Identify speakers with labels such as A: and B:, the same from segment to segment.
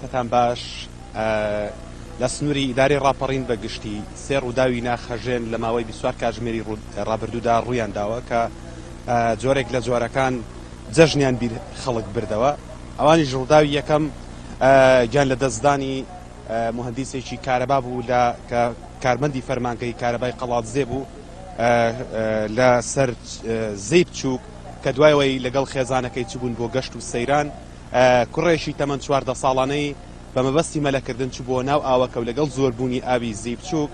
A: کاتتان باش لە سنووری ئیدارەی ڕاپەڕین بە گشتی سێ ڕووداوی ناخهەژێن لە ماوەی 24 کاتژمێری ڕابردوودا ڕوویان داوە کە جۆرێک لە جۆرەکان جەژنیان بیر خەڵک بردەوە ئەوانیش ڕووداوی یەکەم گیان لە دەستدانی موهەندیسێکی کارەبا بوو لە کە کارمەندی فەرمانگەی کارەبای قەڵادزێ بوو لە سەر زێی بچووک کە دوایەوەی لەگەڵ خێزانەکەی چبوون بۆ گەشت و سەیران کوڕێکی تەمەن 14 ساڵانەی بە مەبەستی مەلەکردن چووبووە ناو ئاوەکە و لەگەڵ زۆربوونی ئاوی زێی بچووک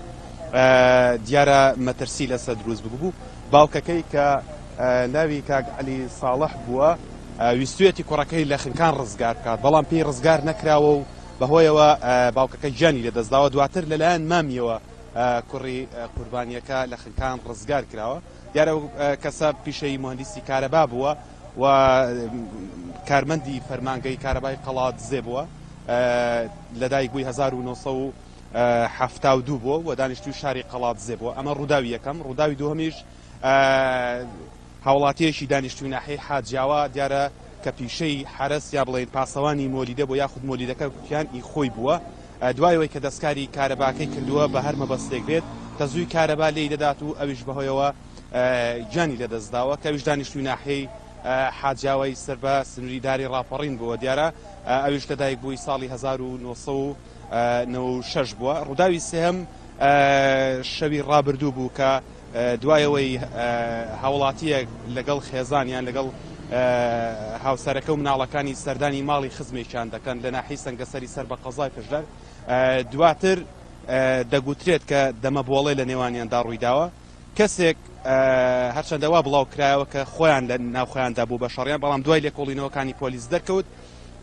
A: دیارە مەترسی لەسەر دروست ببوو باوکەکەی کە ناوی کاک عەلی ساڵح بووە ویستویەتی کوڕەکەی لە خنکان ڕزگار بکات بەڵام پێی ڕزگار نەکراوە و بەهۆیەوە باوکەکە گیانی لەدەستداوە، دواتر لەلایەن مامیەوە کوڕی قوربانییەکە لە خنکان ڕزگار کراوە. دیارە ئەو کەسە پیشەی موهەندیسی کارەبا بووە و کارمەندی فەرمانگەی کارەبای قەڵادزێ بووە، لەدایکبووی 1972 بووە و دانیشتووی شاری قەڵادزێ بووە. ئەمە ڕووداوی یەکەم. ڕووداوی دووهەمیش هاوڵاتییەکی دانیشتووی ناحیەی حاجیاوا دیارە کە پیشەی حەرەس یا بڵێین پاسەوانی مۆلیدە بووە یاخود مۆلیدەکە یان ئی خۆی بووە دوای ئەوەی کە دەستکاری کارەباکەی کردووە بە هەر مەبەستێک بێت تەزووی کارەبا لێی دەدات و ئەویش بەهۆیەوە گیانی لەدەستداوە کە ئەویش دانیشتووی ناحیەی حاجیاوای سەر بە سنووری داری ڕاپەڕین بووە دیارە ئەویش لەدایک بووی ساڵی 1996 بووە ڕووداوی سێهەم شەوی ڕابردوو بوو کە دوای ئەوەی هاوڵاتییەک لەگەڵ خێزانیان لەگەڵ هاوسەرەکە و مناڵەکانی سەردانی ماڵی خزمێکیان دەکەن لە ناحیەی سەنگەسەری سەر بە قەزای پشدەر دواتر دەگوترێت کە دەمەبۆڵێ لە نێوانیاندا ڕوویداوە کەسێک هەرچەندە وا بڵاو کرایەوە کە خۆیان لە ناوخۆیاندا بوو بە شەڕیان بەڵام دوای لێکۆڵینەوەکانی پۆلیس دەرکەوت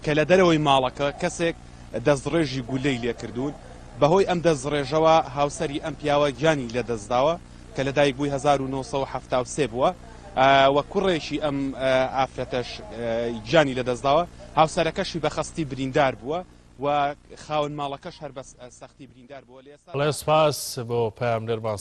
A: کە لە دەرەوەی ماڵەکە کەسێک دەستڕێژی گولەی لێکردوون، بەهۆی ئەم دەستڕێژەوە هاوسەری ئەم پیاوە گیانی لەدەستداوە کە لەدایکبووی 1973 بووە و کوڕێکی ئەم ئافرەتەش گیانی لەدەستداوە، هاوسەرەکەشی بە خەستی بریندار بووە و خاوەن ماڵەکەش هەر بە سەختی بریندار بووە. لە ئێستادا.
B: بەڵێ سوپاس بۆ پەیامنێرمان.